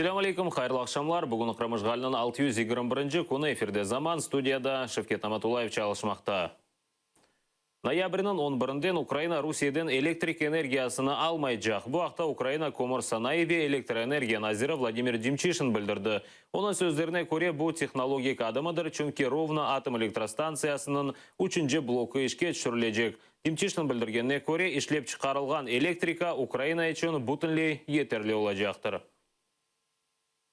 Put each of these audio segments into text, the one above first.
Selâm aleyküm, hayırlı aqşamlar. Bugün Qırım işğaliniñ 621 künü efirde Zaman, studiyada Şevket Namatullayev çalışmaqta. Noyabrniñ 11-inden Ukraina Rusiyeden elektrik energiyasını almaycaq. Bu aqta Ukraina kömür sanayı ve elektroenergiya naziri Vladimir Demçişin bildirdi. Onıñ sözlerine köre, bu tehnologik adımıdır, çünki Rovno atom elektrostantsiyasınıñ üçünci bloku işke tüşürilecek. Demçişin bildirgenine köre, işlep çıqarılğan elektrika Ukraina içün bütünley yeterli olacaqtır.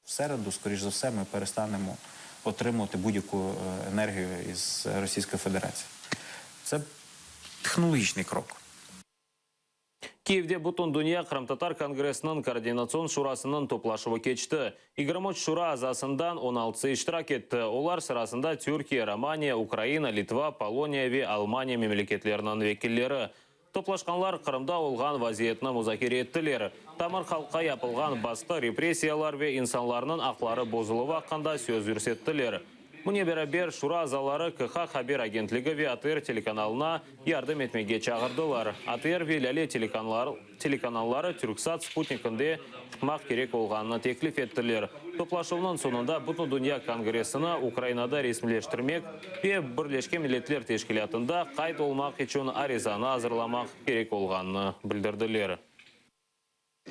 В середу, скоріш за все, ми перестанемо отримувати будь-яку енергію із Російської Федерації. Це технологічний крок. Kiyevde Bütündünya qırımtatar kongressiniñ Koordinatsion şurasınıñ toplaşuvı keçti. 23 şura azasından 16sı iştirak etti. Olar sırasında Türkiye, Romaniya, Ukraina, Litva, Poloniya ve Almaniya memleketleriniñ vekilleri. Toplaşqanlar Qırımda olğan vaziyetni muzakere ettiler. Tamır halqqa yapılğan basqı, repressiyalar ve insanlarnıñ aqları bozuluvı aqqında söz yürsettiler. Bunen beraber, şura azaları KH haber agentligi ve ATR telekanalına yardım etmege çağırdılar. ATR ve Lâle telekanalları Türksat sputnikinde çıqmaq kerek olğanını teklif ettiler. Toplaşuvnıñ soñunda Bütündünya kongressini Ukrainada resmiyleştirmek ve Birleşken Milletler Teşkilâtında qayd olmaq içün arizanı azırlamaq kerek olğanını bildirdiler.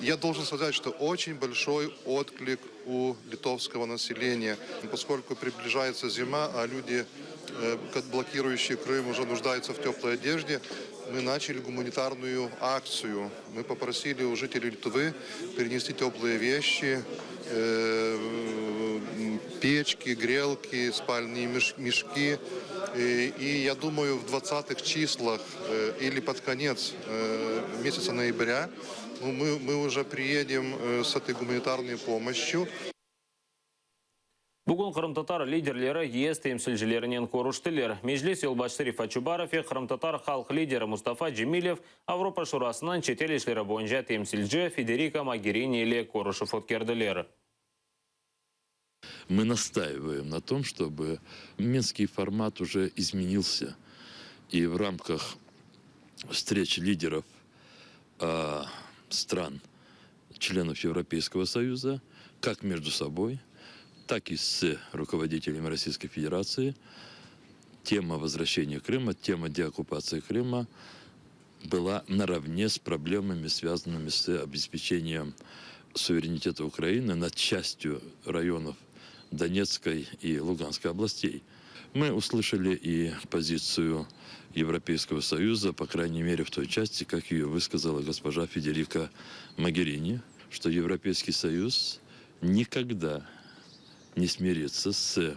Я должен сказать, что очень большой отклик у литовского населения, поскольку приближается зима, а люди, блокирующие Крым, уже нуждаются в теплой одежде. Мы начали гуманитарную акцию. Мы попросили у жителей Литвы принести теплые вещи, печки, грелки, спальные мешки. И я думаю, в 20-х числах или под конец месяца ноября, ну, мы уже приедем с этой гуманитарной помощью. Bugün qırımtatar liderleri YES temsilcilerinen körüştiler. Meclis yolbaşçısı Refat Çubarov ve qırımtatar halq lideri Mustafa Cemilev Avropa Şurasınıñ çetel işleri boyunca temsilci Federika Mogherini ile körüşüv ötkerdiler. Мы настаиваем на том, чтобы Минский формат уже изменился. И в рамках встреч лидеров стран, членов Европейского Союза, как между собой, так и с руководителями Российской Федерации, тема возвращения Крыма, тема деоккупации Крыма была наравне с проблемами, связанными с обеспечением суверенитета Украины над частью районов Донецкой и Луганской областей. Мы услышали и позицию Европейского Союза, по крайней мере в той части, как ее высказала госпожа Федерика Могерини, что Европейский Союз никогда не смирится с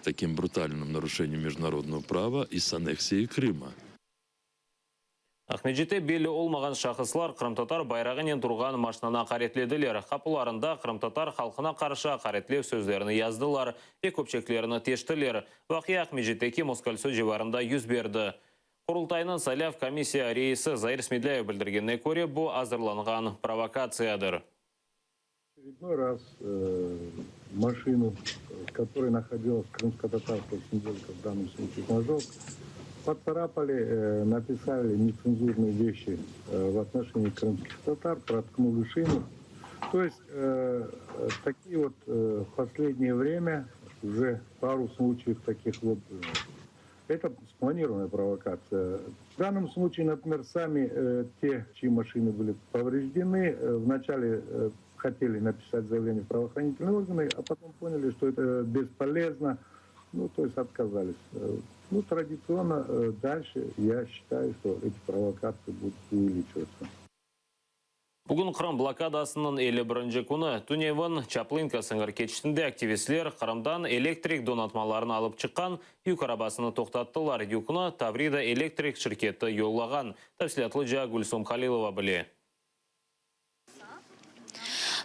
таким брутальным нарушением международного права и с аннексией Крыма. Aqmescitte belli olmağan şahıslar qırımtatar bayrağınen turğan maşinanı aqaretlediler. Qapularında qırımtatar halqına qarşı aqaretlev sözlerini yazdılar ve köpçeklerini teştiler. Vaqia Aqmescitteki Moskoltso civarında yüz berdi. Qurultaynıñ saylav komissiya reisi Zair Smedlâyev bildirgenine köre, bu azırlanğan provokatsiyadır. Очередной раз машину, в которой находилась крымско-татарская символика, в данном случае флажок, поцарапали, написали нецензурные вещи в отношении крымских татар, проткнули шину. То есть такие вот в последнее время уже пару случаев таких вот было. Это спланированная провокация. В данном случае, например, сами те, чьи машины были повреждены, вначале хотели написать заявление в правоохранительные органы, а потом поняли, что это бесполезно, ну, то есть отказались. Ну, традиционно дальше я считаю, что эти провокации будут увеличиваться. Bugün Qırım blokadasınıñ 51. Künü. Tünevin Çaplınka sıñır keçitinde aktivistler Qırımdan elektrik donatmalarını alıp çıqqan yük arabasını toqtattılar. Yükni Tavrida elektrik şirketi yollağan. Tafsilâtlıca Gülsum Halilova bile.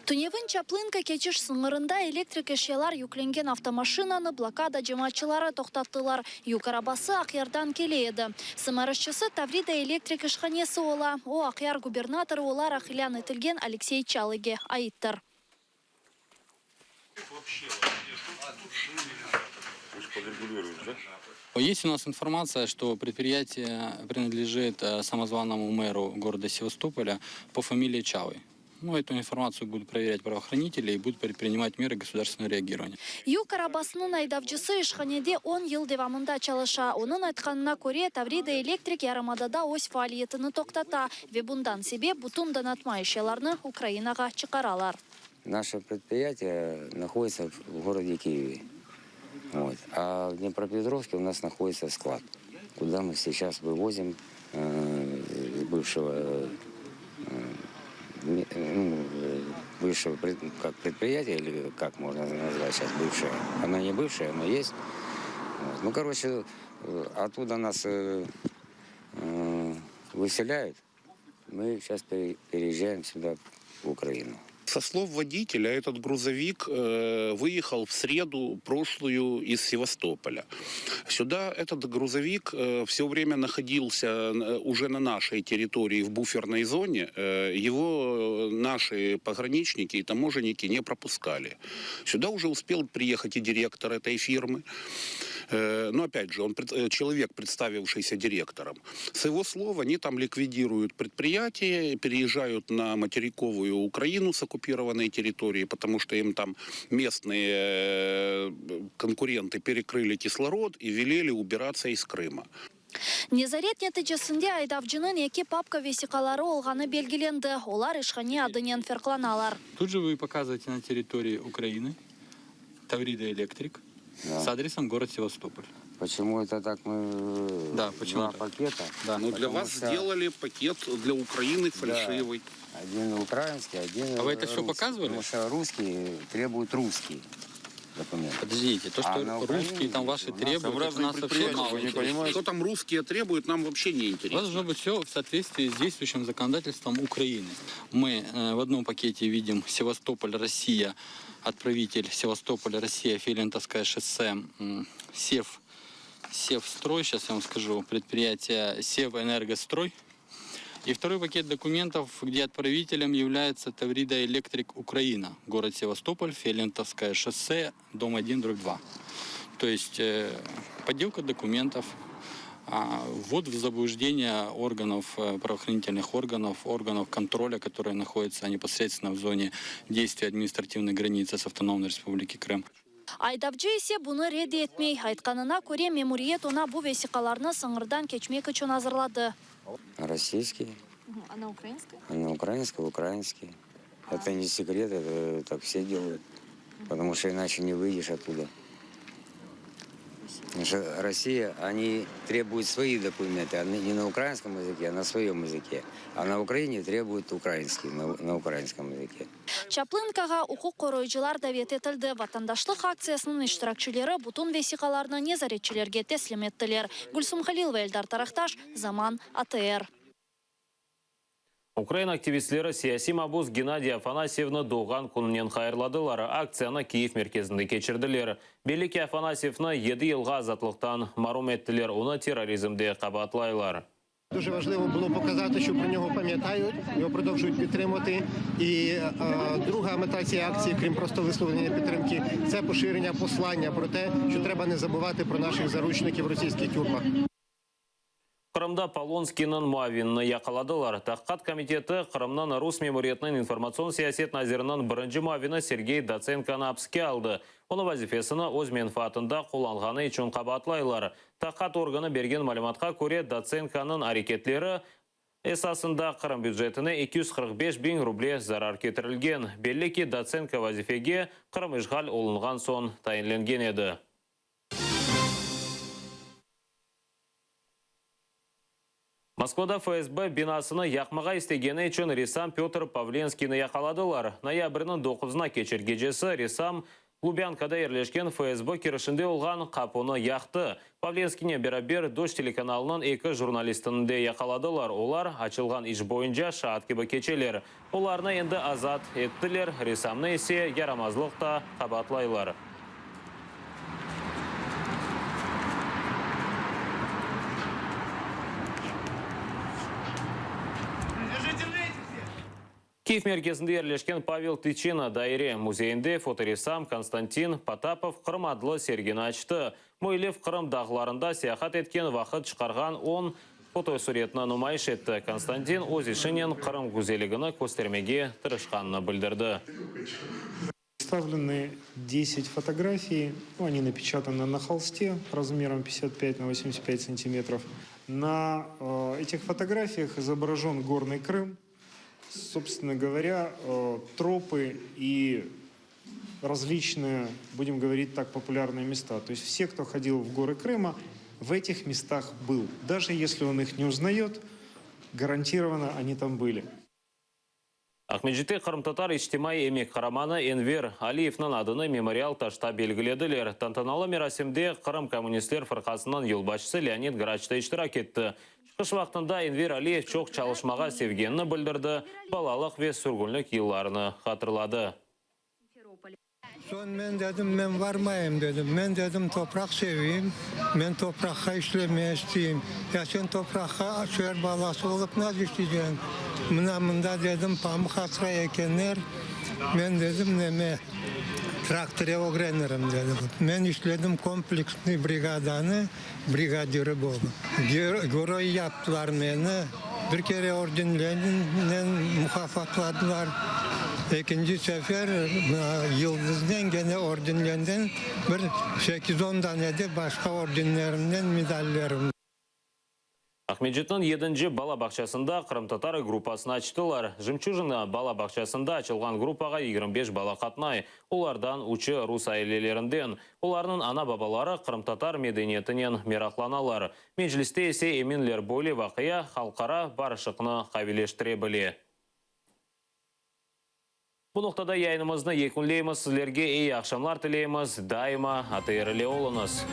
Tünevin Çaplınka keçiş sıñırında elektrik eşyalar yüklengen avtomaşinanı blokada cemaatçıları toqtattılar. Yük arabası Aqyardan kele edi. Sımarışçısı Tavrida elektrik işhanesi ola. O, Aqyar gubernatorı olaraq ilân etilgen Aleksey Çalıge aittir. Вообще, тут шины лежат. Вы же подрегулируешь, да? Есть у нас информация, что предприятие принадлежит самозваному мэру города Севастополя по фамилии Чалый. Ну, эту информацию будут проверять правоохранители и будут предпринимать меры государственного реагирования. Yük arabasınıñ aydavcısı işhanede on yıl devamında çalışa. Onıñ aytqanına köre, Tavrida Elektrik yarımadada öz faaliyetini toqtata ve bundan sebep bütün donatma eşyalarnı Ukrainağa çıqaralar. Наше предприятие находится в городе Киеве. Вот. А в Днепропетровске у нас находится склад, куда мы сейчас вывозим э, бывшего, э, ну, бывшего как предприятия, или как можно назвать сейчас бывшее. Оно не бывшее, оно есть. Вот. Ну, короче, э, оттуда нас э, э, выселяют. Мы сейчас переезжаем сюда, в Украину. Со слов водителя, этот грузовик э, выехал в среду прошлую из Севастополя. Сюда этот грузовик э, все время находился э, уже на нашей территории в буферной зоне. Его наши пограничники и таможенники не пропускали. Сюда уже успел приехать и директор этой фирмы. Но опять же, он человек, представившийся директором. С его слов, они там ликвидируют предприятие, переезжают на материковую Украину с оккупированной территории, потому что им там местные э, конкуренты перекрыли кислород и велели убираться из Крыма. Nezaret neticesinde aydavcınıñ eki papka vesiqaları olğanı belgilendi, olar işhane adınen ferqlanalar. Тут же вы показываете на территории Украины Таврида Электрик Да. с адресом город Севастополь. Почему это так мы... Да, почему Два так? пакета? Да. Но для Потому вас что сделали пакет для Украины фальшивый. Один украинский, один А вы это всё русский. показывали? Потому что русские требуют русские документы. Подождите, то, А что на Украине русские там ваши у нас требуют, это нас вообще мало интересует. Что там русские требуют, нам вообще не У вас интересно. должно быть все в соответствии с действующим законодательством Украины. Мы э, в одном пакете видим Севастополь, Россия, отправитель Севастополь, Россия, Филентовское шоссе, м, Сев, Севстрой, сейчас я вам скажу, предприятие Севэнергострой. И второй пакет документов, где отправителем является Таврида Электрик Украина, город Севастополь, Филентовское шоссе, дом 1, дробь 2. То есть э, подделка документов, а, ввод в заблуждение органов, э, правоохранительных органов, органов контроля, которые находятся непосредственно в зоне действия административной границы с Автономной Республики Крым. Aydavcı ise bunı red etmey. Aytqanına köre, memuriyet oña bu vesiqalarnı sıñırdan keçmek içün azırladı. Российский, А на украинской? а на украинском украинский. Это не секрет, это так все делают. Потому что иначе не выйдешь оттуда. Потому что Россия, они требуют свои документы, они не на украинском языке, а на своем языке. А на Украине требуют украинский, на, на украинском языке. Çaplınkağa uquq qoruyıcılar davet etildi. Vatandaşlıq aktsiyasınıñ iştirakçileri bütün vesiqalarnı nezaretçilerge teslim ettiler. Gülsum Halilova, Eldar Tarahtaş, Zaman, ATR. Ukrain aktivistleri siyasiy mabus Gennadiy Afanasyevni doğğan kününen hayırladılar. Aktsiyanı Kyiv merkezinde keçirdiler. Belli ki, Afanasyevni yedi yılğa azatlıqtan marum ettiler, onı terrorizmde qabaatlaylar. Дуже важливо було показати, що про нього пам'ятають, його продовжують підтримувати. І е, друга мета цієї акції, крім просто висловлення підтримки, це поширення послання про те, що треба не забувати про наших заручників в російських тюрмах. Qırımda Polonskiyniñ muavinini yaqaladılar. Tahqiqat komiteti Qırımnıñ rus memuriyetiniñ informatsion siyaset naziriniñ birinci muavini Sergey Dotsenkonı apiske aldı. Onı vazifesini öz menfaatında qullanğanı içün qabaatlaylar. Tahqiqat organı bergen malümatqa köre, Dotsenkonıñ areketleri esasında Qırım bücetine 245 biñ ruble zarar ketirilgen. Belli ki, Dotsenko vazifege Qırım işğal olunğan soñ tayinlengen edi. Moskvada FSB binasını yaqmağa istegeni içün ressam Petr Pavlenskiyni yaqaladılar. Noyabrniñ 9-na keçer gecesi ressam Lubyankada yerleşken FSB kirişinde olğan qapunı yaqtı. Pavlenskiynen beraber Dojd telekanalınıñ eki jurnalistini de yaqaladılar. Olar açılğan iş boyunca şaat kibi keçeler. Olarnı endi azat ettiler, ressamnı ise yaramazlıqta qabaatlaylar. Kyiv merkezinde yerleşken Pavel Tıçına daire müzeyinde fotoressam Konstantin Potapov Qırım adlı sergini açtı. Müellif Qırım dağlarında seyaat etken vaqıt çıqarğan 10. Fotosuretni numayış etti. Konstantin öz işinen Qırım güzelligini köstermege tırışqanını bildirdi. Представлены 10 фотографий, ну, они напечатаны на холсте размером 55 на 85 сантиметров. На э, этих фотографиях изображен горный Крым, собственно говоря, э, тропы и различные, будем говорить так, популярные места. То есть все, кто ходил в горы Крыма, в этих местах был. Даже если он их не узнает, гарантированно они там были. Aqmescitte qırımtatar içtimaiy emek qaramanı Enver Aliyevniñ adını memorial taşta belgilediler. Tantanalı merasimde Qırım kommunistler fırqasınıñ yolbaşçısı Leonid Graç da iştirak etti. Çıqış vaqtında Enver Aliyev çoq çalışmağa sevgenini bildirdi, balalıq ve sürgünlik yıllarını hatırladı. Soñ men dedim, men barmayım dedim. Men dedim, topraq seveyim, men topraqqa işlemeye isteyim. Ya sen topraqqa şeer balası olıp nasıl işleyceñ? Mına mında dedim, pamuq asray ekenler, men dedim, neme, traktore ögrenirim dedim. Men işledim kompleksnıy brigadanı brigadiri bolıp. Geroy yaptılar meni. Bir kere orden Leninnen mukafatladılar. Ekinci sefer Yıldıznen gene ordenlenden bir sekiz-on dane de başqa ordenlerimnen medallerim. Aqmescitniñ yedinci bala bağçasında qırımtatar gruppasını açtılar. Jemçujina bala bağçasında açılğan gruppağa 25 bala qatnay. Olardan üçü rus ailelerinden. Olarnıñ ana-babaları qırımtatar medeniyetinen meraqlanalar. Mecliste ise eminler, böyle vaqia halqara barışıqnı qavileştire bile. Bu noqtada yayınımıznı yekünleymiz. Sizlerge eyi aqşamlar tileymiz. Daima ATR ile oluñız.